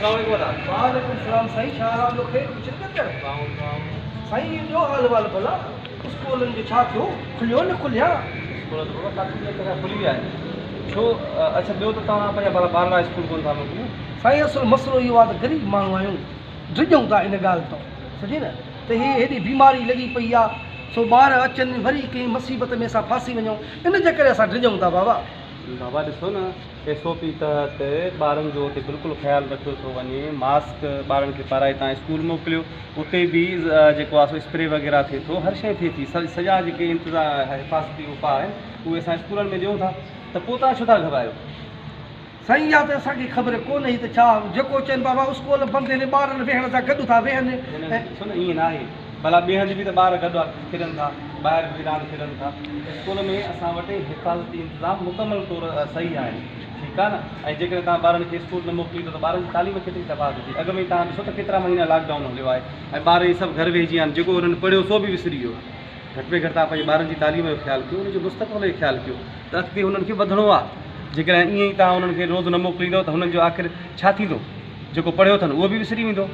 اسلام عليڪم ادا. وعليڪم السلام سائين ڇا حال آ خير ڪجهه نه ڪر. سائين اهو ٻيو حال احوال ڀلا اسڪولن جو ڇا ٿيو کليو نه کليا. اسڪول ته بابا ڪافي ڏينهن کان کلي ويا آهن ڇو اڇا ٻيو ته توهان پنهنجا ڀلا ٻارڙا اسڪول ڪونه ٿا موڪليو. سائين اصل مسئلو اهو آ ته غريب ماڻهو آهيون ڊڄون ٿا ان ڳالهه تان سمجهي نه ته هي هيڏي بيماري لڳي پئي آ سو ٻار اچن وري ڪنهن مصيبت ۾ اسان ڦاسي وڃون ان جي ڪري اسان ڊڄون ٿا بابا. بابا ڏسو نه ايس او پي تحت ٻارن جو اتي بلڪل خيال رکيو ٿو وڃي ماسڪ ٻارن کي پارائي تان اسڪول موڪليو اتي به جيڪو آهي سو اسپري وغيره ٿئي ٿو هر شيء ٿئي ٿي سڄا جيڪي انتظام حفاظتي اپاء آهن اهي اسان اسڪولن ۾ ڏيون ٿا ته پوء تان ڇو ٿا گهٻرايو. سائين اها ته اسان کي خبر ڪونه هئي ته ڇا جيڪو چين بابا اسڪول بند آهن ٻارن ويهڻ جا گڏ ٿا ويهن نه نه ڏسو نه ائين ناهي ڀلا ٻئي هنڌ به ته ٻار گڏ کيڏن ٿا، ٻاهر به راند کيڏن ٿا. اسڪول ۾ اسان وٽ حفاظتي انتظام مڪمل طور صحيح آهن، ٺيڪ آهي نه؟ ۽ جيڪڏهن توهان ٻارن کي اسڪول نه موڪليندو ته ٻارن جي تعليم ڪيتري تباهه ٿي ٿئي. اڳ ۾ ئي توهان ڏسو ته ڪيترا مهينا لاڪ ڊائون هليو آهي ۽ ٻار اهي سڀ گهر ويهجي ويا آهن، جيڪو انهن پڙهيو سو به وسري ويو. گهٽ ۾ گهٽ توهان پنهنجي ٻارن جي تعليم جو خيال ڪيو، انهن جي مستقبل جو خيال ڪيو ته اڳتي انهن کي وڌڻو آهي. جيڪڏهن ائين ئي توهان انهن کي روز نه موڪليندو ته هنن جو آخر ڇا ٿيندو؟ جيڪو پڙهيو اٿن اهو به وسري ويندو.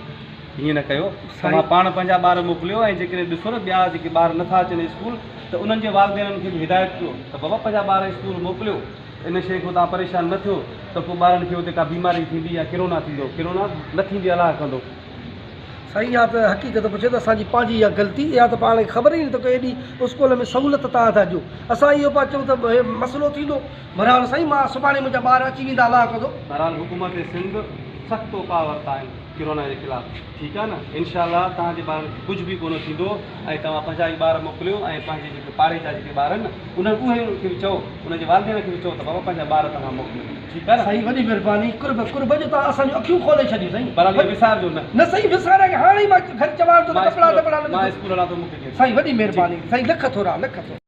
ائين نه ڪيو توهان پاڻ پنهنجا ٻار موڪليو ۽ جيڪڏهن ڏسو نه ٻيا جيڪي ٻار نٿا اچن اسڪول ته انهن جي والدينن کي به هدايت ڪيو ته بابا پنهنجا ٻار اسڪول موڪليو ان شيء کان توهان پريشان نه ٿيو ته پوء ٻارن کي اتي ڪا بيماري ٿيندي يا ڪرونا ٿيندو ڪرونا نه ٿيندي الله ڪندو. سائين اها ته حقيقت پڇو ته اسان جي پنهنجي اها غلطي اها ته پاڻ کي خبر ئي نه ته ايڏي اسڪول ۾ سهولت توهان ٿا ڏيو اسان اهو پيا چئون ته مسئلو ٿيندو بھرحال سائين مان سڀاڻي منهنجا ٻار اچي ويندا الله ڪندو. بھرحال حڪومت سنڌ سخت اپاء ورتا آهن ڪرونا جي خلاف ٺيڪ آهي نه انشاء الله توهان جي ٻارن کي ڪجهه به ڪونه ٿيندو ۽ توهان پنهنجا ئي ٻار موڪليو ۽ پنهنجي جيڪي پاڙي جا جيڪي ٻار آهن نه انهن اهي کي به چئو انهن جي والدين کي به چئو ته بابا پنهنجا ٻار توهان موڪليو ٺيڪ آهي نه. سائين وڏي مھرباني قرب قرب جو توهان اسان جون اکيون کولي ڇڏيون سائين. بھرحال اهو وسارجو نه. نه سائين وساريان هاڻي ئي مان گهر چوان ٿو ته ڪپڙا دپڙا نه مان اسڪول هلان ٿو مون کي سائين وڏي مھرباني سائين لک ٿورا لک ٿورا.